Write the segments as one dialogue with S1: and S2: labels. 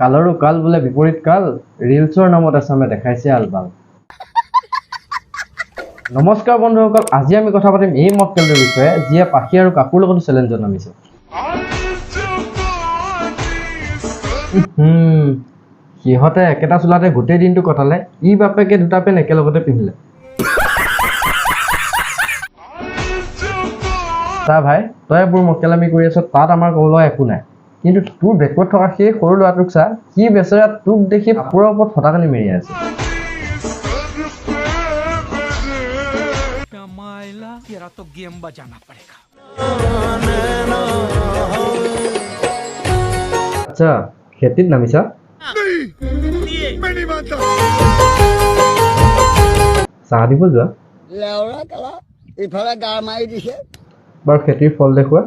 S1: কালৰো কাল বোলে বিপৰীত কাল, ৰিলছৰ নামত এচামে দেখাইছে আলবাল। নমস্কাৰ বন্ধুসকল, আজি আমি কথা পাতিম এই মক্কেলটোৰ বিষয়ে যিয়ে পাখি আৰু কাকুৰ লগতো চেলেঞ্জত নামিছে। সিহঁতে একেটা চোলাতে গোটেই দিনটো কটালে, ই বাপেকে দুটা পেণ্ট একেলগতে পিন্ধিলে। চা ভাই, তই এইবোৰ মক্কেলামি কৰি আছ, তাত আমাৰ ক'ব লগা একো নাই। কিন্তু তোৰ বেকত থকা সেই সৰু ল'ৰাটোক চা, সি বেচেৰা তোক দেখি কাপোৰৰ ওপৰত ফটাকানি মেৰি আছে। আচ্ছা, খেতিত নামিছা? চাহ দিব যোৱা।
S2: ইফালে গা মাৰি দিছে।
S1: বাৰু খেতিৰ ফল দেখুওৱা।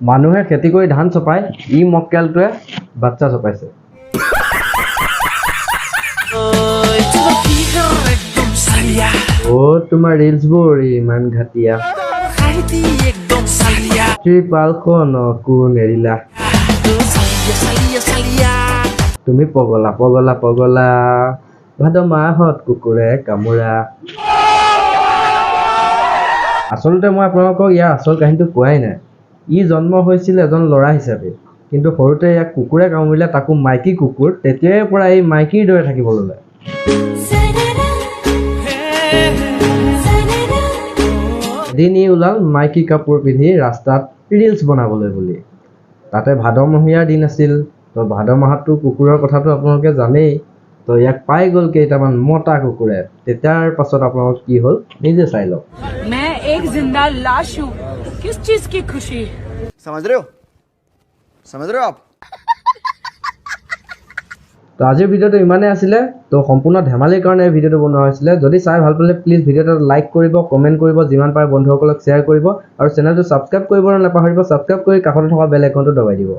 S1: মানুহে খেতি কৰি ধান চপাই, ই মক্কেলটোৱে বাচ্চা চপাইছে। অ' তোমাৰ ৰিলছবোৰ ইমান ঘাটিয়া, ত্ৰিপালখনকো নেৰিলা। তুমি পগলা পগলা পগলা, ভাদ মাহত কুকুৰে কামোৰা। আচলতে মই আপোনালোকক ইয়াৰ আচল কাহিনীটো কোৱাই নাই। ই জন্ম হৈছিল এজন ল'ৰা হিচাপে, কিন্তু সৰুতে ইয়াক কুকুৰে কামুৰিলে, তাকো মাইকী কুকুৰ। তেতিয়াৰে পৰা এই মাইকীৰ দৰে থাকিব ল'লে। এদিন ই ওলাল মাইকী কাপোৰ পিন্ধি ৰাস্তাত ৰিলচ বনাবলৈ বুলি। তাতে ভাদমহীয়াৰ দিন আছিল, তো ভাদ মাহততো কুকুৰৰ কথাটো আপোনালোকে জানেই। তো ইয়াক পাই গ'ল কেইটামান মতা কুকুৰে। তেতিয়াৰ পাছত আপোনালোক কি হ'ল নিজে চাই লওক।
S3: मैं एक जिंदा लाश हूँ, किस चीज की खुशी?
S2: समझ रहे हो? समझ रहे हो आप?
S1: তো আজিৰ ভিডিঅ'টো ইমানেই আছিলে। তো সম্পূৰ্ণ ধেমালিৰ কাৰণে এই ভিডিঅ'টো বনোৱা হৈছিলে। যদি চাই ভাল পালে প্লিজ ভিডিঅ'টো লাইক কৰিব, কমেণ্ট কৰিব, যিমান পাৰে বন্ধুসকলক শ্বেয়াৰ কৰিব আৰু চেনেলটো ছাবস্ক্ৰাইব কৰিব নাপাহৰিব। ছাবস্ক্ৰাইব কৰি কাষতে থকা বেল আইকনটো দবাই দিব।